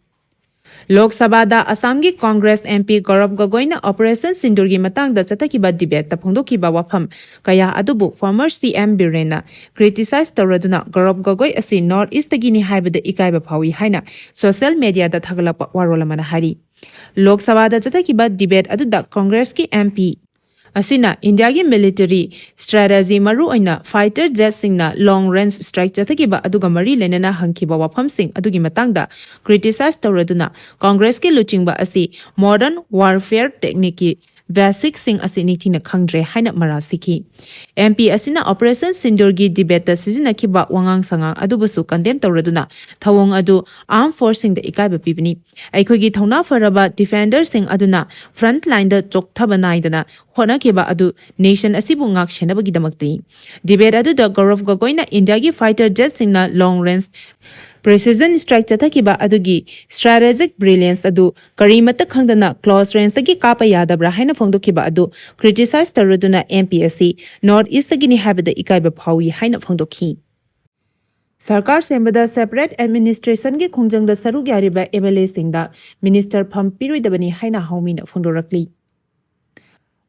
ꯂꯣꯛ ꯁꯚꯥꯗ ꯑꯁꯥꯝꯒꯤ ꯀꯣꯡꯒ꯭ꯔꯦꯁ MP ꯒꯧꯔꯕ ꯒꯣꯒꯣꯏꯅ Operation ꯁꯤꯟꯗꯨꯔꯒꯤ ꯃꯇꯥꯡꯗ ꯆꯠꯊꯈꯤꯕ debateꯇ ꯐꯣꯡꯗꯣꯛꯈꯤꯕ ꯋꯥꯐꯝ ꯀꯌꯥ ꯑꯗꯨꯕꯨ former CM ꯕꯤꯔꯦꯟꯅ criticize ꯇꯧꯔꯗꯨꯅ ꯒꯧꯔꯕ ꯒꯣꯒꯣꯏ ꯑꯁꯤ North Eastꯇꯒꯤꯅꯤ ꯍꯥꯏꯕꯗ ꯏꯀꯥꯏꯕ ꯐꯥꯎꯏ ꯍꯥꯏꯅ social mediaꯗ ꯊꯥꯒꯠꯂꯛꯄ ꯋꯥꯔꯣꯜ ꯑꯃꯅ ꯍꯥꯏꯔꯤ꯫ ꯂꯣꯛ ꯁꯚꯥꯗ ꯆꯠꯊꯈꯤꯕ debate ꯑꯗꯨꯗ ꯀꯣꯡꯒ꯭ꯔꯦꯁꯀꯤ MP ꯑꯁꯤꯅ ꯏꯟꯗꯤꯌꯥꯒꯤ military strategy, ꯃꯔꯨꯑꯣꯏꯅ fighter jetꯁꯤꯡꯅ long range strike ꯆꯠꯊꯈꯤꯕ ꯑꯗꯨꯒ ꯃꯔꯤ ꯂꯩꯅꯅ ꯍꯪꯈꯤꯕ ꯋꯥꯐꯝꯁꯤꯡ ꯑꯗꯨꯒꯤ ꯃꯇꯥꯡꯗ criticize ꯇꯧꯔꯗꯨꯅ ꯀꯣꯡꯒ꯭ꯔꯦꯁꯀꯤ ꯂꯨꯆꯤꯡꯕ ꯑꯁꯤ modern warfare techniqueꯀꯤ basicꯁꯤꯡ ꯑꯁꯤ ꯅꯤꯡꯊꯤꯅ ꯈꯪꯗ꯭ꯔꯦ ꯍꯥꯏꯅ ꯃꯔꯥꯜ ꯁꯤꯈꯤ꯫ MP ꯑꯁꯤꯅ Operation ꯁꯤꯟꯗꯨꯔꯒꯤ debateꯇ ꯁꯤꯖꯤꯟꯅꯈꯤꯕ ꯋꯥꯉꯥꯡ ꯁꯉꯥꯡ ꯑꯗꯨꯕꯨꯁꯨ condemn ꯇꯧꯔꯗꯨꯅ ꯊꯧꯑꯣꯡ ꯑꯗꯨ armed forceꯁꯤꯡꯗ ꯏꯀꯥꯏꯕ ꯄꯤꯕꯅꯤ꯫ ꯑꯩꯈꯣꯏꯒꯤ ꯊꯧꯅꯥ ꯐꯔꯕ defenderꯁꯤꯡ ꯑꯗꯨꯅ front lineꯗ ꯆꯣꯛꯊꯕ ꯅꯥꯏꯗꯅ ꯍꯣꯠꯅꯈꯤꯕ ꯑꯗꯨ nation ꯑꯁꯤꯕꯨ ꯉꯥꯛ ꯁꯦꯟꯅꯕꯒꯤꯗꯃꯛꯇꯅꯤ꯫ Debate ꯑꯗꯨꯗ ꯒꯧꯔꯕ ꯒꯣꯒꯣꯏꯅ ꯏꯟꯗꯤꯌꯥꯒꯤ fighter jetꯁꯤꯡꯅ long range Precision strike ꯆꯠꯊꯈꯤꯕ ꯑꯗꯨꯒꯤ strategic brilliance ꯑꯗꯨ ꯀꯔꯤꯃꯠꯇ ꯈꯪꯗꯅ close rangeꯗꯒꯤ ꯀꯥꯞꯄ ꯌꯥꯗꯕ꯭ꯔꯥ ꯍꯥꯏꯅ ꯐꯣꯡꯗꯣꯛꯈꯤꯕ ꯑꯗꯨ criticize ꯇꯧꯔꯗꯨꯅ M P ꯑꯁꯤ North Eastꯇꯒꯤꯅꯤ ꯍꯥꯏꯕꯗ ꯏꯀꯥꯏꯕ ꯐꯥꯎꯏ ꯍꯥꯏꯅ ꯐꯣꯡꯗꯣꯛꯈꯤ꯫ ꯁꯔꯀꯥꯔ ꯁꯦꯝꯕꯗ separate administrationꯒꯤ ꯈꯣꯡꯖꯪꯗ ꯁꯔꯨꯛ ꯌꯥꯔꯤꯕ M L Aꯁꯤꯡꯗ minister ꯐꯝ ꯄꯤꯔꯣꯏꯗꯕꯅꯤ ꯍꯥꯏꯅ ꯍꯥꯎꯃꯤꯅ ꯐꯣꯡꯗꯣꯔꯛꯂꯤ꯫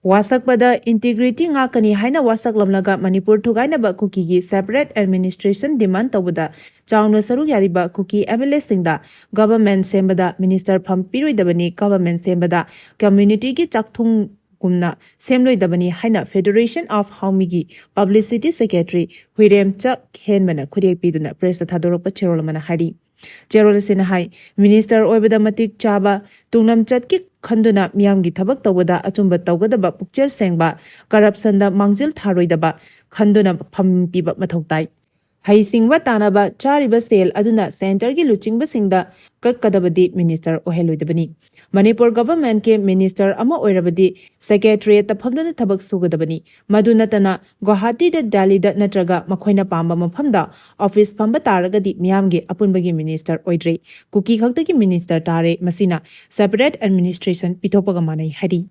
ꯋꯥꯁꯛꯄꯗ integrity ꯉꯥꯛꯀꯅꯤ ꯍꯥꯏꯅ ꯋꯥꯁꯛꯂꯝꯂꯒ ꯃꯅꯤꯄꯨꯔ ꯊꯨꯒꯥꯏꯅꯕ ꯀꯨꯀꯤꯒꯤ separate administration demand ꯇꯧꯕꯗ ꯆꯥꯎꯅ ꯁꯔꯨꯛ ꯌꯥꯔꯤꯕ ꯀꯨꯀꯤ M L Aꯁꯤꯡꯗ government ꯁꯦꯝꯕꯗ minister ꯐꯝ ꯄꯤꯔꯣꯏꯗꯕꯅꯤ, government ꯁꯦꯝꯕꯗ communityꯒꯤ ꯆꯥꯛꯊꯨꯡꯒꯨꯝꯅ ꯁꯦꯝꯂꯣꯏꯗꯕꯅꯤ ꯍꯥꯏꯅ Federation of ꯍꯥꯎꯃꯤꯒꯤ publicity secretary ꯍꯨꯏꯔꯦꯝꯆ ꯈꯦꯟꯕꯅ ꯈꯨꯔꯦꯛ ꯄꯤꯗꯨꯅ pressꯇ ꯊꯥꯗꯣꯔꯛꯄ ꯆꯦꯔꯣꯜ ꯑꯃꯅ ꯍꯥꯏꯔꯤ꯫ ꯆꯦꯔꯣꯜ ꯑꯁꯤꯅ ꯍꯥꯏ, minister ꯑꯣꯏꯕꯗ ꯃꯇꯤꯛ ꯆꯥꯕ ꯇꯨꯡꯂꯝꯆꯠꯀꯤ ꯈꯟꯗꯨꯅ ꯃꯤꯌꯥꯝꯒꯤ ꯊꯕꯛ ꯇꯧꯕꯗ ꯑꯆꯨꯝꯕ ꯇꯧꯒꯗꯕ, ꯄꯨꯛꯆꯦꯜ ꯁꯦꯡꯕ, corruptionꯗ ꯃꯥꯡꯖꯤꯜ ꯊꯥꯔꯣꯏꯗꯕ ꯈꯟꯗꯨꯅ ꯐꯝ ꯄꯤꯕ ꯃꯊꯧ ꯇꯥꯏ꯫ ꯍꯩꯁꯤꯡꯕ ꯇꯥꯟꯅꯕ ꯆꯥꯔꯤꯕ ꯁꯦꯜ ꯑꯗꯨꯅ centreꯒꯤ ꯂꯨꯆꯤꯡꯕꯁꯤꯡꯗ ꯀꯛꯀꯗꯕꯗꯤ minister ꯑꯣꯏꯍꯜꯂꯣꯏꯗꯕꯅꯤ꯫ ꯃꯅꯤꯄꯨꯔ governmentꯀꯤ minister ꯑꯃ ꯑꯣꯏꯔꯕꯗꯤ secretariatꯇ ꯐꯝꯗꯨꯅ ꯊꯕꯛ ꯁꯨꯒꯗꯕꯅꯤ꯫ ꯃꯗꯨ ꯅꯠꯇꯅ ꯒꯨꯋꯥꯍꯥꯇꯤꯗ, ꯗꯦꯜꯂꯤꯗ ꯅꯠꯇ꯭ꯔꯒ ꯃꯈꯣꯏꯅ ꯄꯥꯝꯕ ꯃꯐꯝꯗ office ꯐꯝꯕ ꯇꯥꯔꯒꯗꯤ ꯃꯤꯌꯥꯝꯒꯤ ꯑꯄꯨꯟꯕꯒꯤ minister ꯑꯣꯏꯗ꯭ꯔꯦ, ꯀꯨꯀꯤ ꯈꯛꯇꯒꯤ minister ꯇꯥꯔꯦ꯫ ꯃꯁꯤꯅ separate administration ꯄꯤꯊꯣꯛꯄꯒ ꯃꯥꯟꯅꯩ ꯍꯥꯏꯔꯤ꯫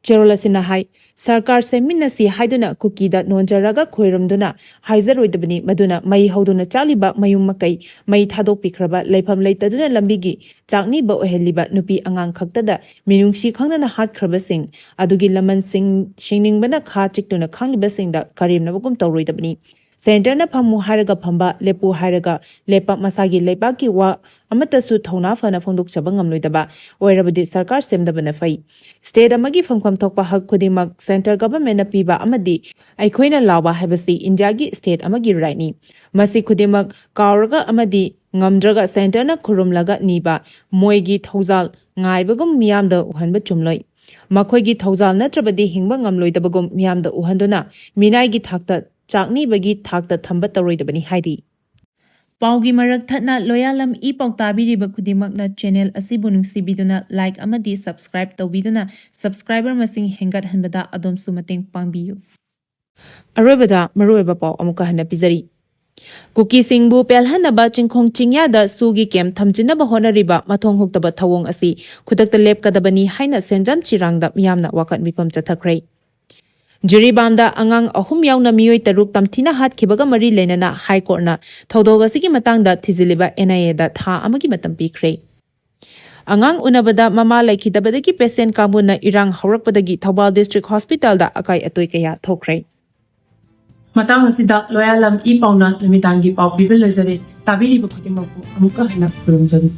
ꯆꯦꯔꯣꯜ ꯑꯁꯤꯅ ꯍꯥꯏ, ꯁꯔꯀꯥꯔ ꯁꯦꯝꯃꯤꯟꯅꯁꯤ ꯍꯥꯏꯗꯨꯅ ꯀꯨꯀꯤꯗ ꯅꯣꯟꯖꯔꯒ ꯈꯣꯏꯔꯝꯗꯨꯅ ꯍꯥꯏꯖꯔꯣꯏꯗꯕꯅꯤ꯫ ꯃꯗꯨꯅ ꯃꯩ ꯍꯧꯗꯨꯅ ꯆꯥꯛꯂꯤꯕ ꯃꯌꯨꯝ ꯃꯀꯩ ꯃꯩ ꯊꯥꯗꯣꯛꯄꯤꯈ꯭ꯔꯕ, ꯂꯩꯐꯝ ꯂꯩꯇꯗꯨꯅ ꯂꯝꯕꯤꯒꯤ ꯆꯥꯛꯅꯤꯕ ꯑꯣꯏꯍꯜꯂꯤꯕ ꯅꯨꯄꯤ ꯑꯉꯥꯡ ꯈꯛꯇꯗ ꯃꯤꯅꯨꯡꯁꯤ ꯈꯪꯗꯅ ꯍꯥꯠꯈ꯭ꯔꯕꯁꯤꯡ ꯑꯗꯨꯒꯤ ꯂꯃꯟꯁꯤꯡ ꯁꯤꯡꯅꯤꯡꯕꯅ ꯈꯥ ꯆꯤꯛꯇꯨꯅ ꯈꯥꯡꯂꯤꯕꯁꯤꯡꯗ ꯀꯔꯦꯝꯅꯕꯒꯨꯝ ꯇꯧꯔꯣꯏꯗꯕꯅꯤ꯫ Centreꯅ ꯐꯝꯃꯨ ꯍꯥꯏꯔꯒ ꯐꯝꯕ, ꯂꯦꯞꯄꯨ ꯍꯥꯏꯔꯒ ꯂꯦꯞꯄ, ꯃꯁꯥꯒꯤ ꯂꯩꯕꯥꯛꯀꯤ ꯋꯥ ꯑꯃꯠꯇꯁꯨ ꯊꯧꯅꯥ ꯐꯅ ꯐꯣꯡꯗꯣꯛꯆꯕ ꯉꯝꯂꯣꯏꯗꯕ ꯑꯣꯏꯔꯕꯗꯤ ꯁꯔꯀꯥꯔ ꯁꯦꯝꯗꯕꯅ ꯐꯩ꯫ State ꯑꯃꯒꯤ ꯐꯪꯐꯝ ꯊꯣꯛꯄ ꯍꯛ ꯈꯨꯗꯤꯡꯃꯛ centre governmentꯅ ꯄꯤꯕ ꯑꯃꯗꯤ ꯑꯩꯈꯣꯏꯅ ꯂꯥꯎꯕ ꯍꯥꯏꯕꯁꯤ Indiaꯒꯤ state ꯑꯃꯒꯤ rightꯅꯤ꯫ ꯃꯁꯤ ꯈꯨꯗꯤꯡꯃꯛ ꯀꯥꯎꯔꯒ ꯑꯃꯗꯤ ꯉꯝꯗ꯭ꯔꯒ centreꯅ ꯈꯨꯔꯨꯝꯂꯒ ꯅꯤꯕ, ꯃꯣꯏꯒꯤ ꯊꯧꯖꯥꯜ ꯉꯥꯏꯕꯒꯨꯝ ꯃꯤꯌꯥꯝꯗ ꯎꯍꯟꯕ ꯆꯨꯝꯂꯣꯏ꯫ ꯃꯈꯣꯏꯒꯤ ꯊꯧꯖꯥꯜ ꯅꯠꯇ꯭ꯔꯕꯗꯤ ꯍꯤꯡꯕ ꯉꯝꯂꯣꯏꯗꯕꯒꯨꯝ ꯃꯤꯌꯥꯝꯗ ꯎꯍꯟꯗꯨꯅ ꯃꯤꯅꯥꯏꯒꯤ ꯊꯥꯛꯇ, ꯆꯥꯛꯅꯤꯕꯒꯤ ꯊꯥꯛꯇ ꯊꯝꯕ ꯇꯧꯔꯣꯏꯗꯕꯅꯤ ꯍꯥꯏꯔꯤ꯫ ꯄꯥꯎꯒꯤ ꯃꯔꯛ ꯊꯠꯅ ꯂꯣꯌꯥꯂꯝ ꯏ ꯄꯥꯎ ꯇꯥꯕꯤꯔꯤꯕ ꯈꯨꯗꯤꯡꯃꯛꯅ channel ꯑꯁꯤꯕꯨ ꯅꯨꯡꯁꯤꯕꯤꯗꯨꯅ like ꯑꯃꯗꯤ subscribe ꯇꯧꯕꯤꯗꯨꯅ subscriber ꯃꯁꯤꯡ ꯍꯦꯟꯒꯠꯍꯟꯕꯗ ꯑꯗꯣꯝꯁꯨ ꯃꯇꯦꯡ ꯄꯥꯡꯕꯤꯌꯨ꯫ ꯑꯔꯣꯏꯕꯗ ꯃꯔꯨꯑꯣꯏꯕ ꯄꯥꯎ ꯑꯃꯨꯛꯀ ꯍꯟꯅ ꯄꯤꯖꯔꯤ꯫ ꯀꯨꯀꯤꯁꯤꯡꯕꯨ ꯄꯦꯜꯍꯟꯅꯕ ꯆꯤꯡꯈꯣꯡ ꯆꯤꯡꯌꯥꯗ ꯁꯨꯒꯤ ꯀꯦꯝꯞ ꯊꯝꯖꯤꯟꯅꯕ ꯍꯣꯠꯅꯔꯤꯕ ꯃꯊꯣꯡ ꯍꯨꯛꯇꯕ ꯊꯧꯑꯣꯡ ꯑꯁꯤ ꯈꯨꯗꯛꯇ ꯂꯦꯞꯀꯗꯕꯅꯤ ꯍꯥꯏꯅ ꯁꯦꯟꯖꯝ ꯆꯤꯔꯥꯡꯗ ꯃꯤꯌꯥꯝꯅ ꯋꯥꯀꯠ ꯃꯤꯐꯝ ꯆꯠꯊꯈ꯭ꯔꯦ꯫ ꯖꯤꯔꯤꯕꯥꯝꯗ ꯑꯉꯥꯡ ꯑꯍꯨꯝ ꯌꯥꯎꯅ ꯃꯤꯑꯣꯏ ꯇꯔꯨꯛ ꯇꯝꯊꯤꯅ ꯍꯥꯠꯈꯤꯕꯒ ꯃꯔꯤ ꯂꯩꯅꯅ ꯍꯥꯏ ꯀꯣꯔꯠꯅ ꯊꯧꯗꯣꯛ ꯑꯁꯤꯒꯤ ꯃꯇꯥꯡꯗ ꯊꯤꯖꯤꯜꯂꯤꯕ ꯑꯦꯟ ꯑꯥꯏ ꯑꯦꯗ ꯊꯥ ꯑꯃꯒꯤ ꯃꯇꯝ ꯄꯤꯈ꯭ꯔꯦ꯫ ꯑꯉꯥꯡ ꯎꯅꯕꯗ ꯃꯃꯥ ꯂꯩꯈꯤꯗꯕꯗꯒꯤ ꯄꯦꯁꯦꯟ ꯀꯥꯡꯕꯨꯅ ꯏꯔꯥꯡ ꯍꯧꯔꯛꯄꯗꯒꯤ ꯊꯧꯕꯥꯜ ꯗꯤꯁꯇ꯭ꯔꯤꯛ ꯍꯣꯁꯄꯤꯇꯥꯜꯗ ꯑꯀꯥꯏ ꯑꯇꯣꯏ ꯀꯌꯥ ꯊꯣꯛꯈ꯭ꯔꯦ꯫ ꯃꯇꯥꯡ ꯑꯁꯤꯗ ꯂꯣꯌꯥꯂꯝ ꯏ ꯄꯥꯎꯅ ꯅꯨꯃꯤꯗꯥꯡꯒꯤ ꯄꯥꯎ ꯄꯤꯕ ꯂꯣꯏꯖꯔꯦ꯫ ꯇꯥꯕꯤꯔꯤꯕ ꯈꯨꯗꯤꯡꯃꯛꯄꯨ ꯑꯃꯨꯛꯀ ꯍꯟꯅ ꯈꯨꯔꯨꯝꯖꯔꯤ꯫